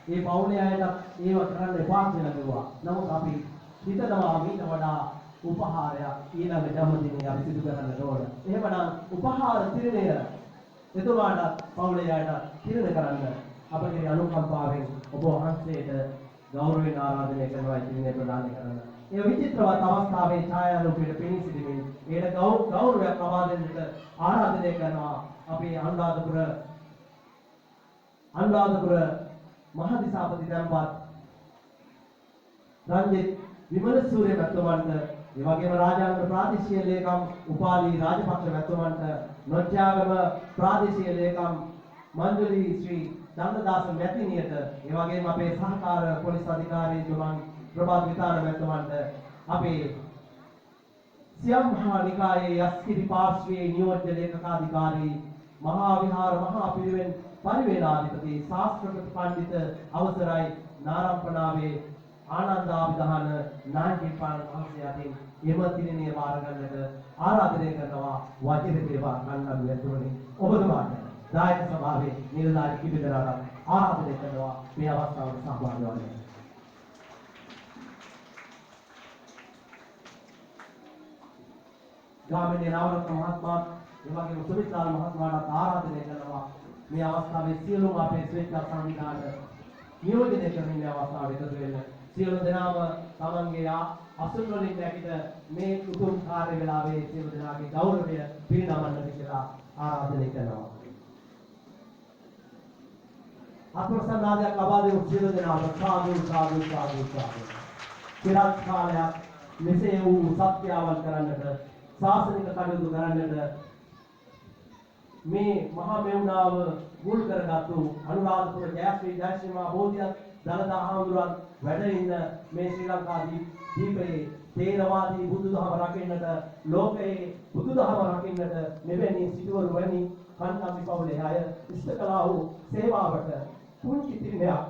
ඒ පවුලේ අයටත් ඒව කරන්න එපා කියලා කිව්වා. නමුත් අපි හිතනවා මීට වඩා උපහාරයක් ඊළඟ ජන්මදිනයේ අපි සිදු කරන්නට ඕන. එහෙමනම් උපහාර තිරණය එතුමාටත් පවුලේ අයටත් තිරණ කරන්න අපගේ අනුකම්පාවෙන් ඔබ වහන්සේට ගෞරවයෙන් ආරාධනය කරනවා තිරණය ප්‍රදානය කරන්න. ඒ විචිත්‍රවත් අවස්ථාවේ ඡායාරූපයට පෙනී සිටමින් ඒට ගෞරවයක් ලබා දෙන්නට ආරාධනය කරනවා අපේ අනුරාධපුර මහදිසාපති දැන්පත් රංජිත් විමලසූරිය මැතිතුමන්ට, ඒ වගේම රාජාංග ප්‍රාදේශීය ලේකම් උපාලි රාජපක්ෂ මැතිතුමන්ට, නොච්චාගම ප්‍රාදේශීය ලේකම් මංජුලි ශ්‍රී චන්දදාස මැතිණියට, ඒ වගේම අපේ සහකාර පොලිස් අධිකාරීතුමන් ප්‍රභාත් විතාන මැතිතුමන්ට, අපේ සියම් මහා නිකායේ යස්කිරි පාර්ශ්වයේ නියෝජ්‍ය ලේකකාධිකාරී මහා විහාර මහා පිරිවෙන් පරිවේනාධිපති ශාස්ත්‍රපති පණ්ඩිත අවසරයි නාරම්පනාවේ ආනන්දාභිධාන නායකපාණන් වහන්සේ අතින් එම තිරණය බාර ගන්නට ආරාධනය කරනවා. වජිර වේවා කන්නඩු ඇතුළේ ඔබතුමාට දායක සභාවේ නිලධාරි කිහිප දෙනාට ආරාධනය කරනවා මේ අවස්ථාවට සහභාගී වන්න. ගාමිණී නවරත්න මහත්මයාත් ඒ වගේම සුමිත්ලාල් මහත්මයාටත් ආරාධනය කරනවා මේ අවස්ථාවේ සියලුම අපේ ස්වේච්ඡා සංවිධාන නියෝජනය කරමින් මේ අවස්ථාවට එකතු වෙන්න. සියලු දෙනාම තමන්ගේ අසුන් වලින් නැගිට මේ උතුම් කාර්ය වේලාවේ සියලු දෙනාගේ ගෞරවය පිරිනමන්නට කියලා ආරාධනය කරනවා. ආත්මසන්නාදයක් ලබා දෙමු සියලු දෙනාට. සාදු සාදු සාදු සාදු. චිරාත් කාලයක් මෙසේ වූ සත්‍යාවන් කරන්නට, ශාසනික කටයුතු කරන්නට මේ මහා මෙවුනාව මුල් කරගත්තු අනුරාධපුර ජයශ්‍රී ජයශ්‍රී මහා බෝධියත් දළදා හාමුදුරුවන් වැඩ ඉන්න මේ ශ්‍රී ලංකා දීපයේ තේරවාදී බුදුදහම රකින්නට, ලෝකයේ බුදුදහම රකින්නට මෙවැනි සිටුවරු වැනි කන්තම්බි පවුලේ අය ඉෂ්ට කළා වූ සේවාවට පුංචි තිරණයක්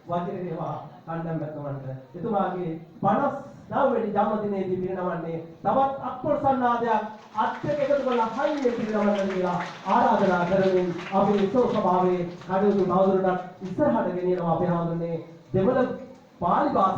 වජිර වේවා කණ්ඩම් මැතිතුමන්ට. එතුමාගේ 59 වෙනි ජන්මදිනයේදී පිරිනමන්නේ තවත් අත්පොළසන්නාදයක් අත් දෙක එකතු කරලා හයියෙන් පිරිනමන්න කියලා ආරාධනා කරමින් අපි උත්සව සභාවේ කටයුතු තවදුරටත් ඉස්සරහට ගෙනියනවා. අපේ හාමුදුරනේ දෙමළ පාලි භාෂාව